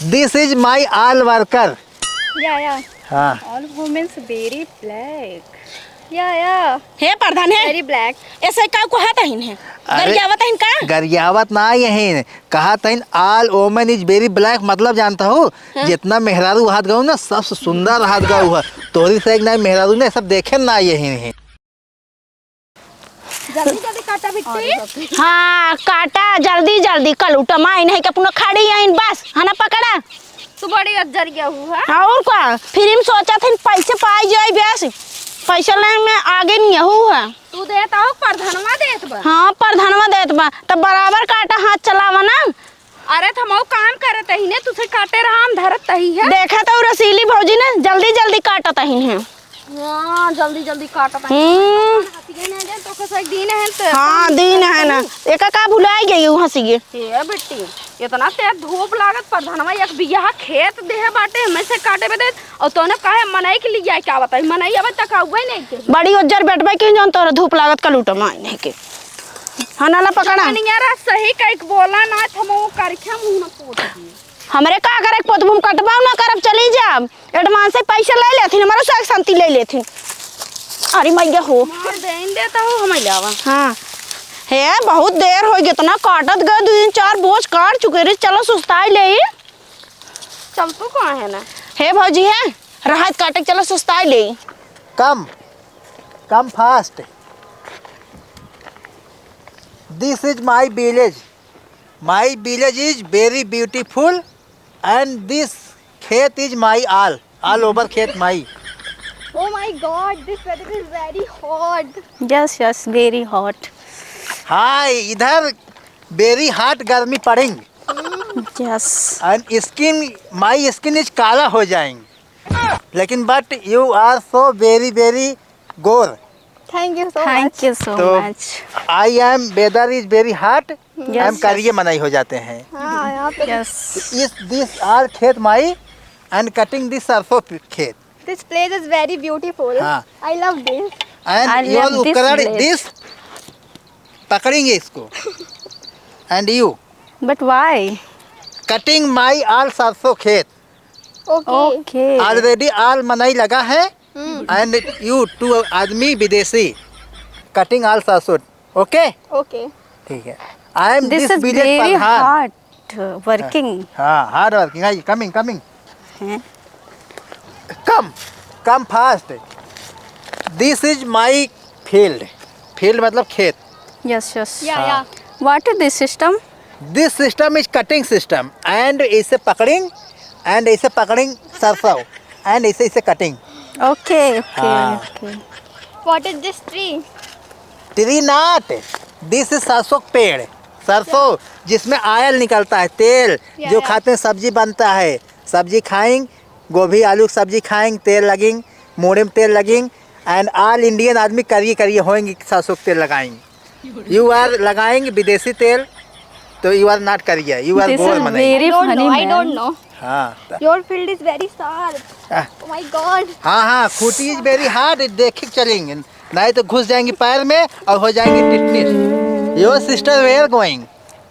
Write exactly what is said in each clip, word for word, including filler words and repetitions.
This is my all worker. या, या। हाँ। All women's very black। या, या। हे प्रधान हे। Very black। ऐसे का कहत हइन हे? अरे, गरियावत हइन का? गरियावत ना यही। कहत हइन, all women is very black, मतलब जानत हो? हाँ। जितना मेहरारू हाथ गऊ ना, सबसे सुंदर हाथ गऊ है। तोहरी से एक ना मेहरारू ने सब देखे ना यही। जल्दी जल्दी काटा बिट्टी। हाँ, काटा जल्दी जल्दी, कलूटा माई नहीं के अपना खड़ी आइन बस, है ना, पकड़ा। तू बड़ी अज्जर गया हूँ, हाँ? और का, फिर हम सोचा थे पैसे पाई जाए बस, पैसा लेने में आगे नहीं हूँ है। तू देता हो, प्रधानवा देत बा। हाँ, प्रधानवा देत बा, तब बराबर काटा, हाथ चलावा ना। अरे, त हमहू काम करत ही ने, तुसे काटे रहा, हम धरत ही है। देखा तो रसीली भौजी ने जल्दी जल्दी काटत ही है। हाँ, जल्दी जल्दी काटत ही। हम्म। हंसिए ना जाए, तो कुछ एक दिन है तो हाँ, दिन है ना। एका का भुलाई गई हूँ हंसिए। ए बेटी, इतना तेज धूप लागत, प्रधानवा एक बिगहा खेत देहे बाटे, हमें से काटे बदे, और तोने काहे मनई के लिए जाए, क्या बताई, मनई अब तक आउए नहीं के। बड़ी उज्जर बेटबे के जौन तोरा धूप लागत, कलूटा माई नहीं के। हाँ, नाला पकड़ा। जवनिया रहा सही कहिक बोला ना, त हम वो करखे मुंह न पोत दिए। हमरे का करे के पोतबू, हम कटबाऊ ना करब, चली जाब। Advance से पैसा ले लेथिन, हमरो से शांति ले लेथिन। अरे मैया हो। मार देन देता हो, हम लावा। हाँ। हे, बहुत देर हो गई, इतना काटत गए, दो दिन चार बोझ काट चुके रे, चलो सुस्ताई ले। चल तू कहाँ है ना? हे भौजी है, राहत काटे के चलो सुस्ताई ले। Come, come fast. This is my village. My village is very beautiful and this खेत is my all, all over खेत my. Oh my God, this weather is very hot. Yes, yes, very hot. हाँ, इधर very hot गर्मी पड़ेंगे. Yes. And skin, my skin is काला हो जाएंगे. लेकिन but you are so very, very गोर. Thank you so much. Thank you so तो much. I am, weather is very hot. Yes, I am yes. करिए मनई हो जाते हैं. हाँ, यहाँ पे Yes. इस, this all खेत my and cutting this सरसों खेत. This place is very beautiful. हाँ. I love this. And I your love this उपकरण place. This पकड़ेंगे इसको. And you But why? Cutting my all सरसों खेत. Okay. Okay. Already all मनई लगा है. हम्म. And you two आदमी विदेशी. Cutting all सरसों. Okay? Okay. ठीक है. I am This this is village very Pradhan. Hard working. हाँ, hard working. हाँ, coming, coming. हैं? Come, come fast. This is my field. Field मतलब खेत. Yes, yes. Yeah, हाँ. Yeah. What is this system? This system is cutting system and इसे पकड़िंग and इसे पकड़िंग सरसों and इसे, इसे cutting. Okay, okay, हाँ. Okay. What is this tree? Tree not. This is सरसों का पेड़. सरसों जिसमें oil निकलता है, तेल, या, जो या. खाते हैं, सब्जी बनता है, सब्जी खाएंग, गोभी आलू की सब्जी खाएंग, तेल लगिंग, मूड़ी में तेल लगिंग, and all Indian आदमी करिए करिए होएंगे, सरसों का तेल लगाएंग. You are लगाएंग विदेशी तेल, तो you are not करिए, you are This गोर is मनई. Very I don't funny, know, I man. Don't know. हाँ. Your field is very sharp. Uh. Oh my God. हाँ, हाँ, खूंटी is very hard, देख के चलेंगे, नहीं तो घुस जाएंगे पैर में और हो जाएंगे tetanus. Your sister, where going?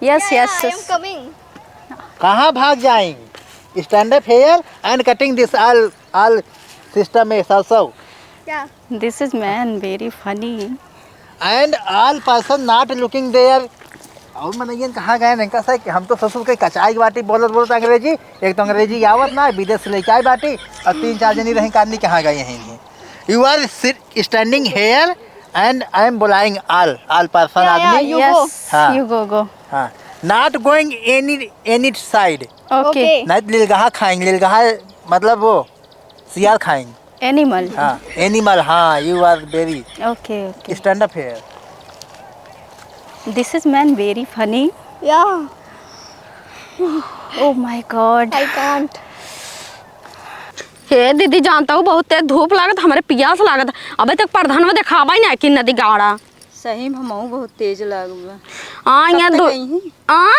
Yes, yeah, yes, yeah, I am yes. Coming. कहाँ भाग जाएंगे? Stand up here and cutting this all, all system में सरसों. क्या? This is man very funny. And all person not looking there. और मनइयन कहाँ गए? इनका से कि हम तो ससुर के कचाई बाटी बोलत बोलत अंग्रेजी, एक तो अंग्रेजी आवत ना, विदेश से लेके आई बाटी, और तीन चार जनी रही कादनी कहाँ गए यहीं हैं? You are sit, standing here and I am बुलाएंग all, all person या, या, आदमी. You go. Yes, हाँ. You go, go. हाँ. Not going any, any side. Okay. Okay. नहीं तो लिलगहा खाएंग, लिलगहा मतलब वो सियार खाएंग. Animal. हाँ, animal, हाँ, you are very Okay, okay. Stand up here. This is man very funny. Yeah. Oh my God. I can't. हे दीदी, जानता हूँ, बहुत तेज धूप लागत, हमरे पियास लागत। अबे तक प्रधानवा देखावा ही ना कि नदी गाड़ा। सही में हमहू बहुत तेज लागल बा। हाँ, कब यहाँ तक दो, अइहीं? हाँ?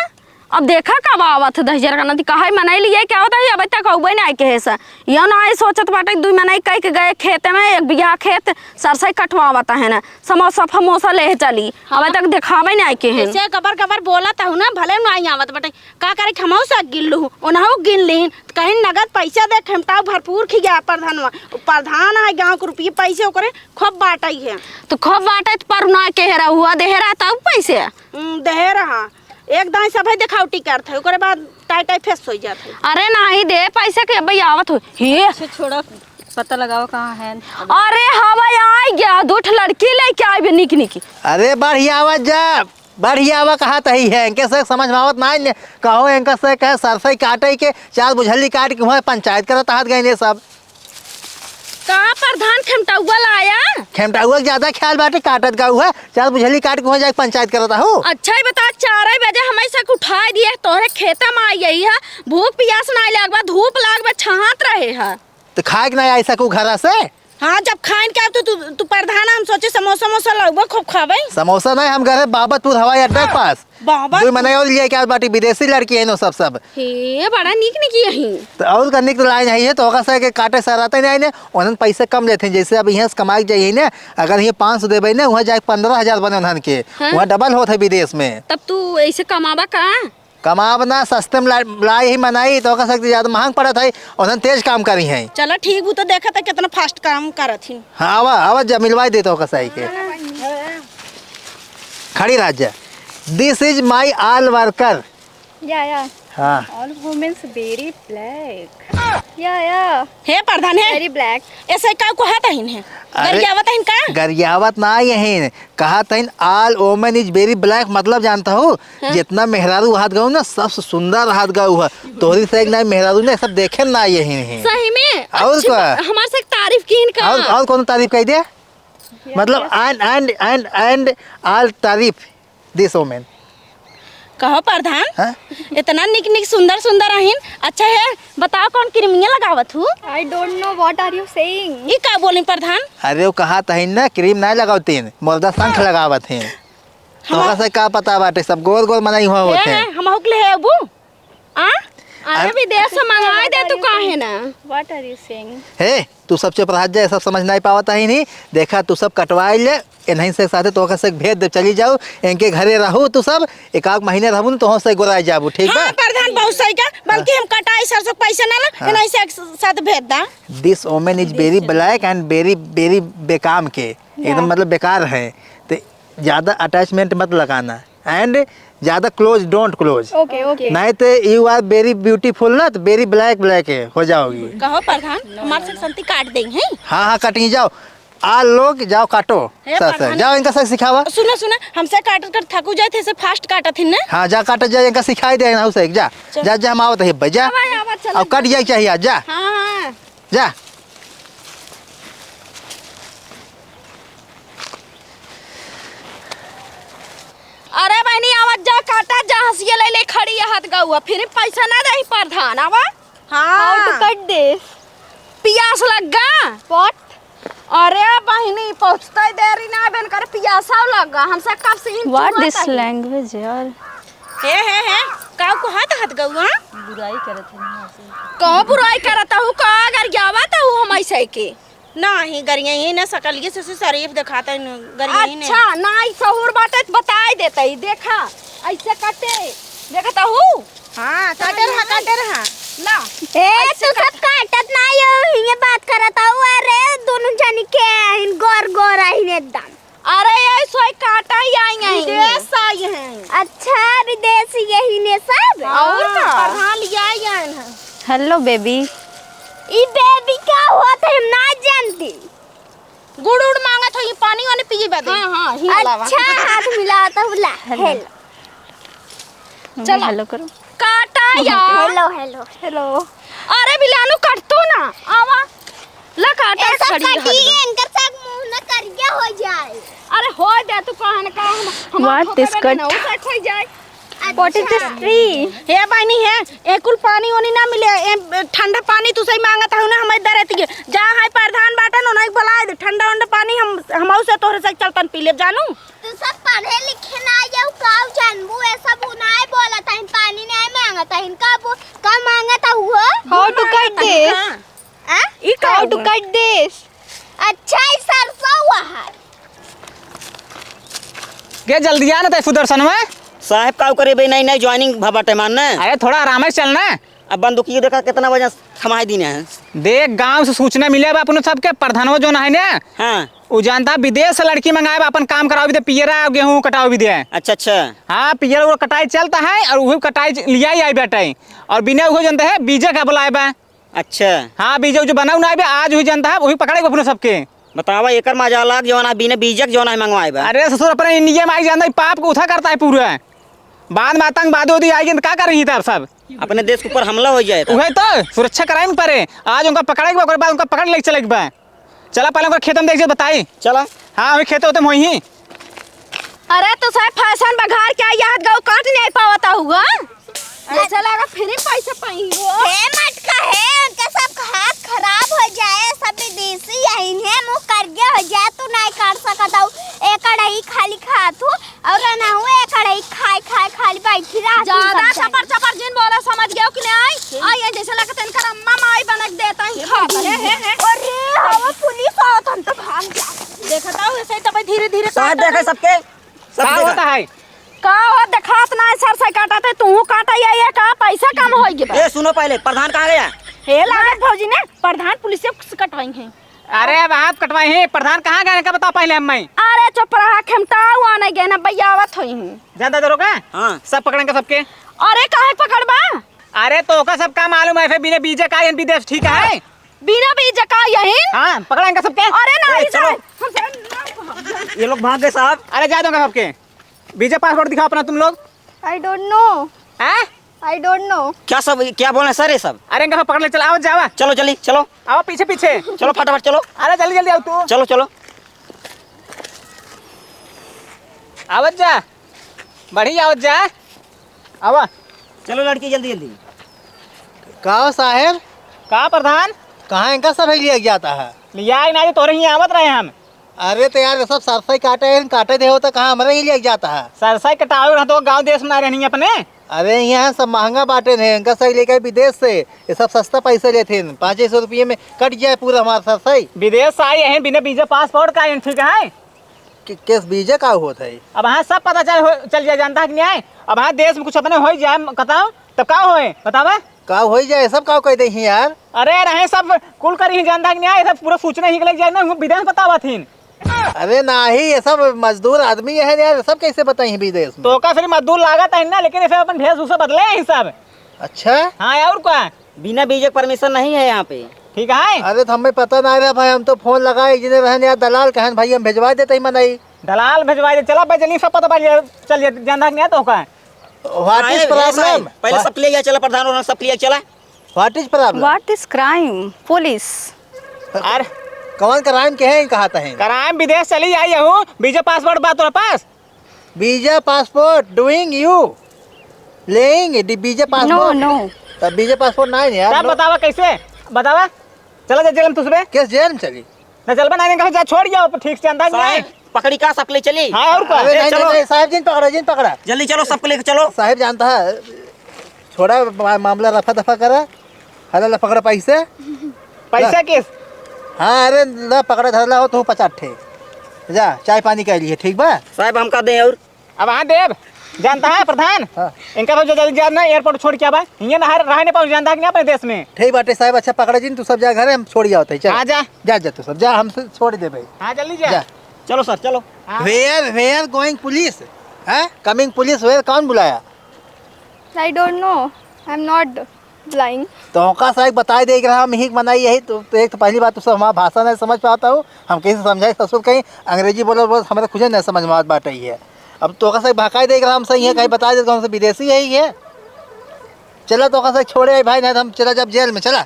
अब देखा कब आवत है दहिजर का नदी, कहे मनई लिए क्या होता है, अबे तक अउबे नाहीं कहे से। यो नाहीं सोचत बाटे, दुइ मनई कह के गए खेते में, एक बीघा खेत सरसई कटवावत है ना, समोसा फमोसा ले चली, हाँ। अबे तक देखावे नाहीं कहे। ऐसे गबर गबर बोलत हूँ ना, भले नाहीं आवत बाटे, का करे, हमहू से गिन लू, उनहू गिन लीन, कहीं नगद पैसा दे, खेमटाऊ भरपूर खिया प्रधानवा, प्रधान है गाँव के, रुपये पैसे ओकरे खूब बाटई है। तो खूब बाटई तो पर नाहीं कहे रहुआ, देहे रहा तब पैसे। हम्म, देहे रहा। एक दाईं सभे देखावटी करत है, ओकरे बाद टाई टाई फेस होइ जात है। अरे नाहीं दे पैसा के भाई आवत हो। हे। अच्छा छोड़ा, पता लगावा कहाँ है। अरे हवा आई गया, दो ठो लड़की लेके आई बे निक निकी। अरे बढ़िया आवा जा, बढ़िया आवा कहा तही है, इनके से समझ में आवत ना है, कहो इनका से कहे सरसई काटे के, चार बुझली काट के हुआ पंचायत करत हाथ गए ने सब। का प्रधान खेमटउआ लाया? खेमटउआ के ज्यादा ख्याल बाटे, काटत गउ है, चार बुझली काट के हुआ जाके पंचायत करत आहू। अच्छा ही बता, चार बजे हमें से उठाई दिए, तोहरे खेते में आई यही है, भूख पियास नाहीं लागबा, धूप लागबा, छहात रहे है। तो खाए के नाहीं आई सकू घरा से? हाँ, जब खाइन के आब तो तू, तू प्रधान, हम सोचे समोसा, समोसा लउबा, खूब खाबे। समोसा नाहीं, हम घरे बाबतपुर हवाई अड्डा के पास। बाबा। दुइ मनई और लिए क्या बाटी, विदेशी लड़की है नो सब, सब। हे, बड़ा नीक नीक यही। तो और का नीक तो लाइन है ये, तो ओकर से के काटे सराते नाहीं ने, उन्हन पैसे कम लेते हैं। जैसे अब यहाँ से कमाई के जाइए ना, अगर ये पाँच सौ देबे ना, वहाँ जाके पन्द्रह हजार बने उन्हन के, हाँ। वहाँ डबल होत है विदेश में। तब तू ऐसे कमाबा का? कमाब ना, सस्ते में ला-, लाई ही मनई, तो ओकर से ज्यादा महंग पड़त है, उन्हन तेज काम करी हैं। चला ठीक, वो तो देखा था कितना फास्ट काम करत ही। हाँ, आवा, आवा, जब मिलवाई दे तो ओकर से के। खड़ी रह जा। This is my all worker। या, या। हाँ। All women's very black। या, या। हे प्रधान है। Very black। ऐसे का कहत हइन है? अरे, गरियावत हइन का? गरियावत ना यही। कहत हइन, "All women is very black", मतलब जानता हो, हाँ। जितना मेहरारू हाथ गऊ ना, सबसे सुंदर हाथ गऊ है। तोहरी से एक ना मेहरारू ने सब देखे ना यही है। सही में? और अच्छी का? बा-, हमार से तारीफ कीन का? और, और कौन तारीफ कह दे? मतलब, and, and, and, and all तारीफ। This woman। कहो प्रधान, हाँ? इतना निक निक सुंदर सुंदर अहिन। अच्छा है, बताओ कौन क्रीमिया लगावत हूँ? I don't know what are you saying। ई का बोली प्रधान? अरे वो कहा तहिन ना, क्रीम ना लगावतीन, मुर्दा शंख लगावत हैं। तो हम ओकरा से का पता बाटे, सब गोर गोर मनई हुआ होते हैं। हम हुक ले है अबू। आ? अरे अरे, विदेश से मंगाए दे तू, काहे ना? What are you saying? हे, तू सब चुप रह जा, सब समझ नहीं पावत है नहीं। देखा, तू सब कटवाई ले, इन्हीं से साथे तोहका से भेज दे, चली जाऊ, इनके घरे रहू तू सब, एक आध महीने रहबू न, तोह से गोराई जाबू, ठीक बा? हाँ, प्रधान बहुत सही का, बल्कि हाँ। हम कटाई सरसों पैसा ना ला, हाँ। इन्हीं से एक साथ भेज दा। This woman is very black and very, very बेकाम के, एकदम या। मतलब बेकार है। तो ज्यादा attachment मत लगाना। And ज्यादा close, don't close। OK, OK। नहीं तो you are very beautiful ना, तो very black black है, हो जाओगी। कहो प्रधान, हमार से संती काट दें, हैं? हाँ, हाँ, कटिए जाओ। आ लोग जाओ काटो। हे सर, सर, प्रधान। जाओ इनका सर सिखावा। सुना, सुना, हमसे काटत कर थकू जाए थे, से fast काटत हिन ना। हाँ, जा काटत जा, इनका सिखाई दे ना उसे, जा। चल। जा, जा, हम आवत है भाई, जा। आवा, आवा, चलो। अब कट जाए चाहिए, जा। हाँ, हाँ। जा। अरे बहिनी, आवत जा, काटा जा, हंसिया ले ले खड़ी है हाथ गौआ, फिर पैसा ना दही प्रधान, आवा। हाँ। How to cut this? पियास लग गा। What? अरे बहिनी, पहुँचते देरी ना बेन करे, पियासा लग गा, हमसे कब से इन What चुआ this तही। Language यार? हे, हे, हे, का कहत हत गौआ? बुराई करत है ना से। का बुराई करत हूँ, का गरियावत हूँ हम ऐसे के? नाही, गरियाई ना, सकलिए से, से शरीफ देखात है, गरियाई ने। अच्छा, नाही सहूर बाटे त बताई देते ही, देखा, ऐसे कटे, देखत हूँ? हाँ, काटे रहा, काटे रहा। ला। ए, ऐसे तू सब काटत नाही हो, हिंगे बात करत हूँ, अरे, दोनों जनी के, हिन गोर गोर है, हिन एकदम। अरे, ये सोई काटा ही आई हैं। विदेश आई हैं। अच्छा, विदेश यही ने सब? और का? हाँ, पढ़ा लिया आई हैं। Hello, baby। ई baby का होत है, हम ना जानती। गुड़ उड़ मांगत हो, ये पानी वानी पिए बदे। हाँ, हाँ, ही अलावा। अच्छा, हाथ मिलावत हो, ला, hello। Hello। मम्मी, चलो। Hello करो। काटा यार। Hello, hello। Hello। अरे बिलानू, कटतो ना। आवा। ला काटा ए, सब खड़ी है कटिए, हलवा। इनकर सब मुंह ना करिया हो जाए। अरे हो जाए, तू कहा ना कहा, हम, हम What आपको this करेंगे cut? ना, वो set हो जाए। What is this tree? हे बहिनी हे, ए कुल पानी ओनी ना मिले, ए ठंडा पानी तू सही मांगत हो ना, हमारे दरत के। जा है प्रधान बाटन, उन्हें बुलाए दे, ठंडा उंडा पानी हम, हम से तोहरे से चलतन पी लेब जानू। तू सब पढ़े लिखे ना जाऊ, काऊ जानबू, ए सब उनाए बोलत हन, पानी त इनका वो का मांगत हुआ? How to cut this? आ? ई का How to हुआ? Cut this? अच्छा, ई सरसों हुआ है। के जल्दी आ ना, तै सुदर्शन में। साहेब, का करे बे, नई, नई joining भा बाटे मान ना। अरे, थोड़ा आराम से चल ना। अब बंदूकिया देखा, कितना वजन थमाई दीने हैं। देख, गांव से सूचना मिले बा अपने सबके, प्रधानवा जोन है ना, हाँ। उ जानता विदेश से लड़की मंगाए बा, अपन काम कराओ भी दे, पियरा गेहूं कटाओ भी दे। अच्छा, अच्छा। हाँ, पियरा वो कटाई चलता है और वही कटाई लिया ही आई बेटा। और बिना उहो जानते है बीजे का बुलाए बा। अच्छा। हाँ, बीजे जो बना उना बे, आज हुई जनता है, वही पकड़े अपने सबके। बतावा, एकर मजाल जौन है, बिना बीजक जौन है मंगवाए बा। अरे ससुर, अपने इंडिया में आई जानता है, पाप को उठा करता है पूरा। बाद में आतंकवादी उदी आई तो का कर रही था सब? अपने देश के ऊपर हमला हो जाए तो। वही तो, सुरक्षा कराए में पड़े। आज उनका पकड़े के बा, ओकर बाद उनका पकड़ लेके चले के बा। चला, पहले उनका खेत में देख जे बताई। चला। हाँ, वही खेत होते मोही। अरे, तो साहब, फैशन बघार के आई, यहाँ गऊ काट नहीं पावता हुआ। ऐसा लगा फ्री पैसा पाई हो। हे मटका हे, उनके सब हाथ खराब हो जाए, सब विदेशी यही है, मुंह करगे हो जाए, तू नहीं काट सकत हऊ। एकड़ ही खाली खात हूँ और ना हुए, एकड़ ही खाए खाए खाली बैठी रहती ज्यादा सब जने। चपर चपर जिन बोला, समझ गयो कि नहीं? आ, ये जैसे लगता इनकर अम्मा माई बनक देता ही खात। हे, हे, हे। अरे, हवा पुलिस आवत, हम तो भाग जा। देखता हूँ, ऐसे ही तो भाई धीरे धीरे साथ काटत देखे हूँ। सबके। सब का देखा। होता है? का हो, देखात ना है, सरसई काटत है, तू काटा, ये, ये का पैसा कम होई गे बा? ए, सुनो पहले, प्रधान कहाँ गया? हे लागत भौजी ने, प्रधान पुलिस से कटवाई है। अरे, अब आप कटवाई हैं, प्रधान कहाँ गए, का बताओ पहले हम मैं। अरे, चुप रहा, खेमता हुआ नहीं गए ना, भैया आवत होई हैं। जानता दरोगा? हाँ। सब पकड़ेंगे सबके। अरे, काहे पकड़बा? अरे, तो ओका सब का मालूम है, फिर बिना बीजे का यन विदेश ठीक है? बिना बीजे का यही? हाँ, पकड़ा इनका सबके। अरे, नहीं ए, चलो। जाए। ये लोग भाग गए साहब। अरे, जा दो इनका सबके। बीजे पासपोर्ट दिखाओ अपना तुम लोग। I don't know। हैं? I don't know। क्या सब, क्या बोल रहे हैं सर ये सब? अरे, इनका सब पकड़ ले, चल, आओ, जावा। चलो, जल्दी, चलो। आओ, पीछे, पीछे। चलो, फटाफट चलो। अरे, जल्दी, जल्दी आओ तू। चलो, चलो। आवत जा। बढ़िया आवत जा। आवा। चलो लड़की, जल्दी, जल्दी। का हो साहेब? का प्रधान? कहाँ इनका सब लिया जाता है? लिया ही ना, जो तोरे ही आवत रहे हम। अरे तो यार, ये सब सरसई काटे हैं, काटे दे हो तो कहाँ हमरे ही लिया जाता है? सरसई कटावे रह तो गाँव देश में ना रहनी अपने। अरे, यहाँ सब महंगा बाटे हैं, इनका सही लेके विदेश से, ये सब सस्ता पैसा लेते हैं, पाँच सौ रुपये में कट जाए पूरा हमारा सरसई। विदेश से आई हैं बिना वीजा पासपोर्ट का, ठीक है? कि-, केस वीजा का होत है? अब हाँ सब पता चल, हो, चल जाए, जानता है कि नहीं? अब हाँ देश में कुछ अपने हो ही जाए, बताओ, तब का होए, बतावा? का हो जाए, सब का कह दे ही यार। अरे रहे सब कुल करी ही, जानता है कि नहीं? ये सब पूरा सूचना ही निकल जाए ना, वो विदेश बतावा थीन। अरे नाही, ये सब मजदूर आदमी है यार, सब कैसे बताई विदेश में? तो का फिर मजदूर लागत है ना, लेकिन ये सब अपन भेषभूषा बदले हैं सब। अच्छा। हाँ, और का? बिना वीजा के permission नहीं है यहाँ पे। ठीक है। अरे तो हमें पता ना रहा भाई, हम तो फोन लगाए, जिन्हें रहन यार दलाल कहन भाई हम भेजवा देते ही मनई। दलाल भेजवा दे, चला भाई जल्दी सब पता पड़ जाए, चल जाए, जानता है कि नहीं तो का? What is साहेब, हे problem? साहेब, पहले What? सब ले गया, चला प्रधान, उन्होंने सब ले चला। What is problem? What is crime? Police. अरे। कौन crime के हैं, कहा था हैं? Crime विदेश चली आई हूँ, वीजा पासपोर्ट बा तोरे पास? Visa passport, doing you? लेंगे, डि-, वीजा पासपोर्ट? No, no। तब वीजा पासपोर्ट ना है यार, तब no। बतावा कैसे? बतावा। चला जा जेल में तुसबे। किस जेल में चली? ना चलबे ना, इनका जा छोड़ जाओ, ठीक से अंदाज नहीं। साहेब, पकड़ी का सब ले चली? हाँ, और का? अरे ए, नहीं, चलो। नहीं, नहीं, साहेब जी ने पकड़ा, जी ने पकड़ा। जल्दी चलो, सबको लेके चलो। साहेब जानता है, छोड़ा मा-, मामला रफा दफा करा, हला ला पकड़ा पैसे। पैसा ला। किस? हाँ, अरे ला पकड़ा, धर ला हो तो पचास ठे। जा, चाय पानी कर लिए, ठीक बा? साहेब, हमका दे और। अब हाँ देव, जानता है प्रधान, हाँ। इनका तो जल्दी जाना, airport छोड़ के आवा। हियाँ ना रह नहीं पाऊ, जानता है कि नहीं अपने देश में। ठीक बाटे साहेब, अच्छा पकड़ा जी, तू सब जा घरे, हम छोड़ जाओ थे, चल। हाँ, जा। जा, जा तू सब, जा, हम छोड़ दे भाई। हाँ, जल्दी जा। जा। चलो सर, चलो। हाँ। Where, where going police? हाँ? Coming police, where, कौन बुलाया? I don't know, I am not lying। तो ओका से एक बताए दे के रहा, हम ही के बनाई यही, तो, तो एक तो पहली बात तो सब हमारा भाषा नहीं समझ पाता हूँ, हम कैसे समझाए ससुर कहीं अंग्रेजी बोलत बोलत हमारे कुछ नहीं समझ में आवत बाटे ही है। अब तो ओका से एक भकाई दे के रहा, हम सही है, कहीं बताए दे कौन सा विदेशी है ही है। चला तो ओका से छोड़े आई भाई, नहीं तो हम चला जब जेल में, चला।